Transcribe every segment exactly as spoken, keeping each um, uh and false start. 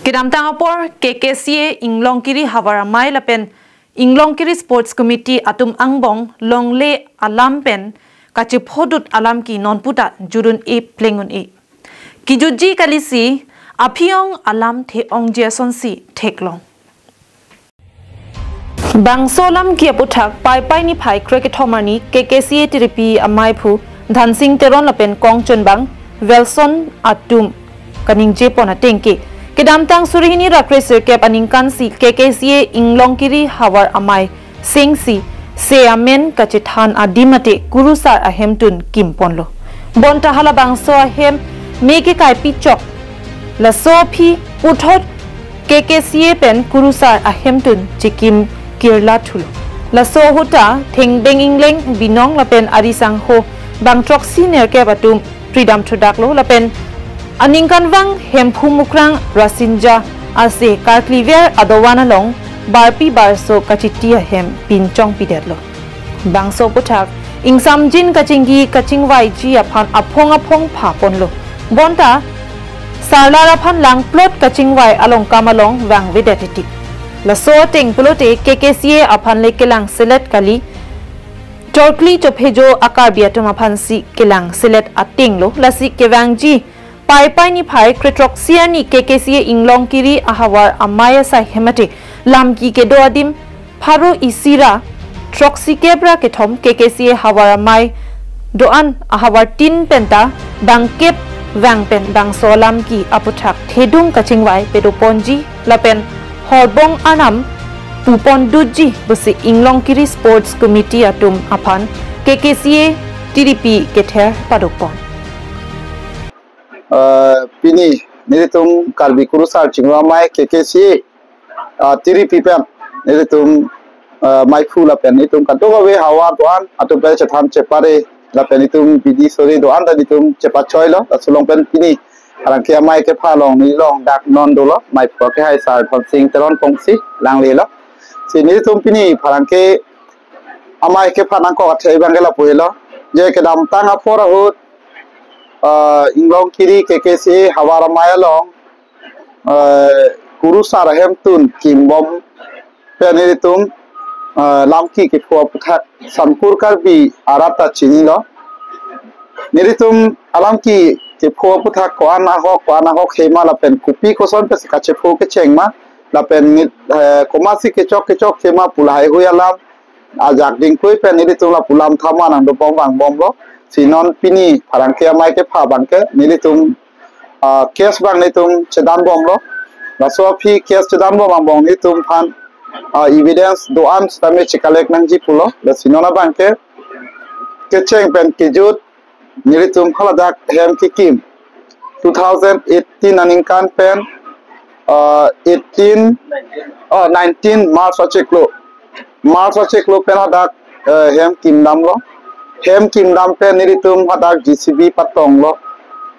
Kedamtang apor K K C A Inglongkiri Havar Amei lapen Inglongkiri Sports Committee atum angbong longle alam pen kachephodut alam ke nonputa jurun e pleng un-e. Kijutji kalisi aphi-ong alam the-ongji asonsi theklong. Bangso alam ke aputhak Paipai niphai krekethom arni K K C A Tiripi ameiphu Dhansing Teron lapen kongchunbang Wilson atum kaningje pon ateng ke kedamtang suri hini ra kre sirkep aningkansi K K C A Inglongkiri Havar Amei sengsi se amen kachethan adim mate kurusar ahemtun kimponlo. Bonta halabangso ahem me ke kaipi chok. Laso aphi puthot K K C A pen kurusar ahemtun chikim kirla thulo. Laso ahut ta Thengbeng Ingleng, Binong lapen ari sangho bang throksi nerkep atum pridam thudaklo lapen aningkanvang Hemphu Mukrang Rasinja ase karkliver adovan along barpi barso kachiti ahem pinchongpidetlo. Bangso aputhak ingsamjin kachingki kachingvaiji aphan aphong aphong phaponlo. Bonta sarlar aphan langplot kachingvai alongkam along vangvedet titi. Laso ateng pulote K K C A aphan le kelang selet kali. Chorkli chophejo a-Karbi atum aphansi kelang selet atenglo, lasi kevangji Paipai niphai krethroksi arni K K C A Inglongkiri ahavar amei asai hem mate lamki kedo adim pharo isi ra throksikep ra kethom K K C A havar amei do-an ahavar tin penta bangkep vang pen bangso alam ke aputhak thedung kachingvai pedoponji lapen horbong anam pupon dutji pusi Inglongkiri Sports Committee atum aphan K K C A Tiripi kether padopon. Ah, pini nelitum Karbi Kurusar Chingrum Amei K K C A, ah, Tiripi pen nelitum, ah, meiphu lapen itum kadokave havar do-an atum pen chethan chepare lapen itum bidi sore do-an ta nelitum chepachoilo, laso along pen pini pherangke amei kepha along neli along dak non dolo, meiphu ke hai sar Dhansing Teron Phongsi langlelo. Si nelitum pini pherangke amei kepha nangkok athe abang ke lapu helo. Je kedamtang apor ahut, ah, Inglongkiri K K C A havar amei along, ah, kurusar ahemtun kimbom pen nelitum, ah, lamki kepho aputhak Songkur Karbi arat ta chinilo. Nelitum alamki kepho aputhak ko-an ahok, ko-an ahok hema lapen kopi koson pensi kachepho kecheng ma lapen nit, eh, komatsi kechok kechok hema pu lahaihui alam ajak dingklui pen nelitum lapu lam thama nangdobom vangbomlo. Si non pini pherangke amei kepha abang ke nelitum, ah, case abang nelitum chedanbomlo. Laso aphi case chedanbom angbong nelitum aphan, ah, evidence do-an sitame checollect nangji pulo. Lasi non abang ke kecheng pen kejut nelitum haladak hem kekim two thousand eighteen aningkan pen, ah, eighteen, oh, nineteen March achiklo. March achiklo pen hadak, eh, hem kimdamlo. Hem kimdam pen nelitum hadak J C B patonglo.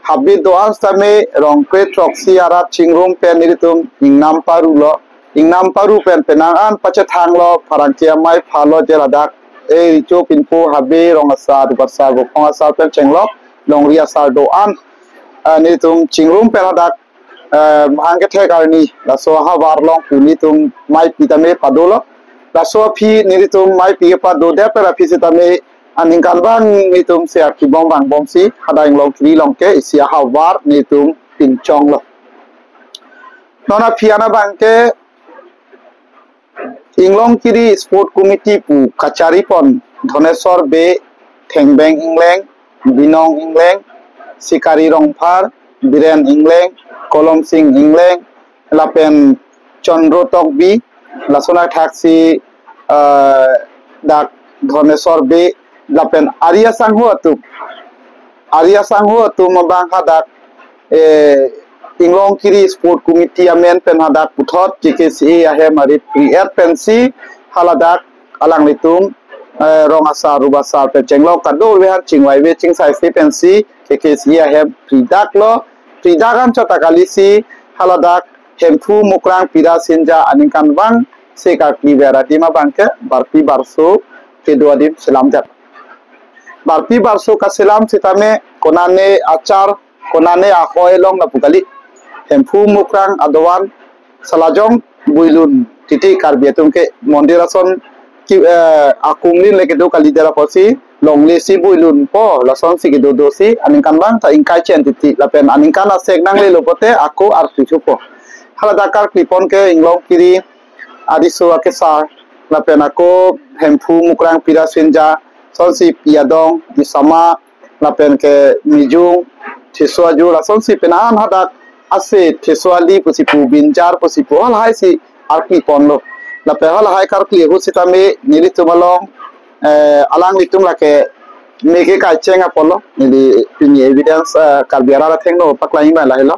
Habit do-an sitame rong krethroksi arat chingrum pen nelitum ingnam parulo. Ingnam paru pen penang an pachethanglo, pherangke amei phalo je ladak, eh, richo pinpo habe rong asar, rup asar, bophong asar pen chenglok longri asar do-an, eh, nelitum chingrum pen hadak, eh, mahang kethek arni laso havar along pu nelitum meipi tame padolo. Laso aphi nelitum meipi kepadodet pen aphi sitame aningkanvang nelitum se akibom vangbomsi hadak Inglongkiri along ke isi ahavar nelitum pinchonglo. Non aphi an abang ke Inglongkiri Sport Committee pu kacharipon Dhoneswar Bey, Thengbeng Ingleng, Binong Ingleng, Sikari Rongphar, Biren Ingleng, Kolomsing Ingleng, lapen Chandro Tokbi, lason athaksi, eh, dak Dhoneswar Bey, lapen ari asangho atum. Ari asangho atum abang hadak, eh, Inglongkiri Sport Committee amen pen hadak puthot K K C A ahem arit pri-et pensi haladak alanglitum, eh, rong asar rup asar pen chenglok kadokave aphan chingvaive chingsaise pensi K K C A ahem pridaklo, pridak anchot ta kalisi haladak Hemphu Mukrang Pira Sinja aningkanvang se karkliver adim abang ke barpi barso kedo adim selamdet. Barpi barso kaselam sitame konane achar, konane ahoi along lapu kali. Hemphu Mukrang adovan Salajong Builun titi Karbi atum ke mondir ason ke, eh, akumlin le kedo kalidet apotsi longle si builunpo, lasonsi kedo dosi aningkanvang ta ingkai chen titi lapen aningkan asek nanglelo pote ako arti thupo. Haladak karklipon ke Inglongkiri adiso akesar lapen ako Hemphu Mukrang Pira Sinja, sonsi Pi Adong, Isama, lapen ke Mijung, Theso Ajur, lasonsi pen an hadak ase Theso Ali pusi pu, Binjar pusi pu, halahai si arkliponlo. Lapen halahai karkli ahut sitame nelitum along, eh, alanglitum lake me ke kaicheng apotlo. Neli pini evidence, eh, Karbi arat athengno paklang abang lahelo.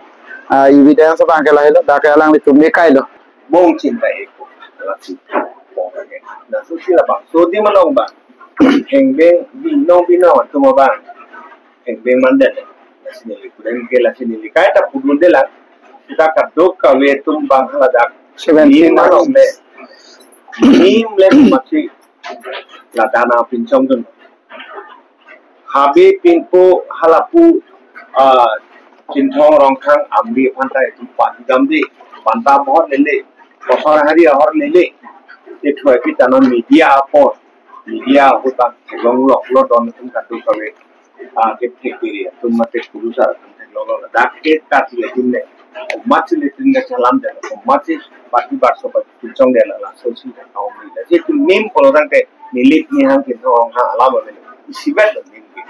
Ah, evidence abang ke lahelo, dak ke alanglitum me kailo. Bong chinta eko, lasi. Laso si labangso adim along abang, hengbeng binong binong atum abang hengbeng mandet. Lasi neli kudem ke lasi neli kaita pudunde lang. Kita kadokave atum abang haladak seventeen nim along le, nim le mati ladak nangpinchongdun. Habe pinpo halapu, ah, Chinthong Rongkhang Amri aphanta itum pan gamde, panta bohor lele, kosor hari ahor lele, ithoi pi tanon media apor, media ahut abang theklongloklo don atum kadokave, ah, kethek diri atum mate kurusar atum theklonglo, dak ke kat le atum le, komatsi le atum le chalam de, komatsi bati barso bati pinchongde, laso si kaum ni. Lasi itum nim pulo tangte, neli nihang Chinthong Rongkhang alam ave, isivet lo nim ke.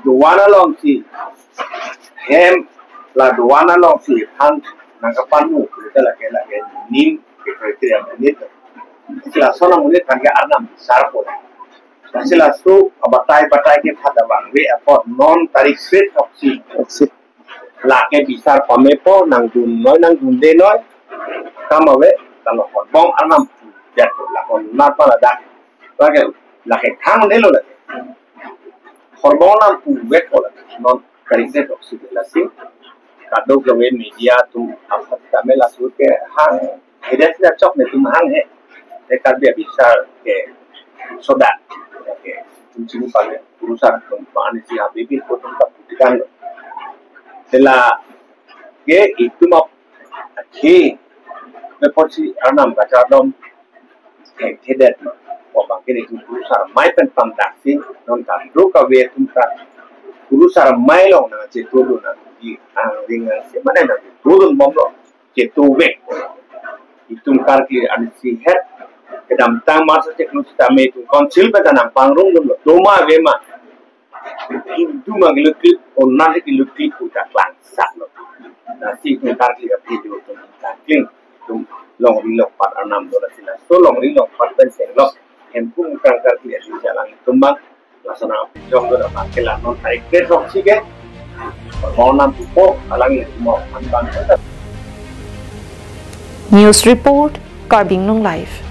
Dovan alongsi hem, la dovan alongsi han nangkapanmu, kita lake lake nim ke criteria menit. Lason amonit kan ke arnam sarpo. Lasi laso abatai batai ke pada bang ve apot non tarik set oksi. Oksi. Lake bisar pamepo, nangdun noi, nangdunde noi. Kam ave, kalau horbong arnam jat lakon napa ladak. Lake, lake thang delo lake. Horbong arnam puvet ko lake. Non tarik set oksi lasi. Kadokave media atum aphan kami laso ke hang. Hede sida chok netum hang he. Te Karbi abisar ke soda. Ke tum chini pale kurusar atum pani si habibi ko atum kaputikan lo. Te lake itum ap akhi. Apotsi arnam kachardom. Hek thedet. Ko abang ke netum kurusar amei pen pangdaksi. Non kadokave atum ta kurusar amei along nangchetudun nang di ang ring nangsi mane nangchetudun bomlo. Chetuvek. Itum karkli ansi het. Kedamtang masa cek nu sitame itum council pen ta nangpangrungdunlo. Doma avema. Hindu ma kelukli, onan he kelukli puta klangsaklo. Lasi itum karkli api jo itum karkli. Itum longri longpat arnam do lasi laso longri longpat pen senglo. Hemphu Mukrang karkli api jalang itum abang. Laso nangpinchongdun abang ke la non tarik set oksi ke. Bonam pupo, alang itum abang. News report, Karbi Anglong Live.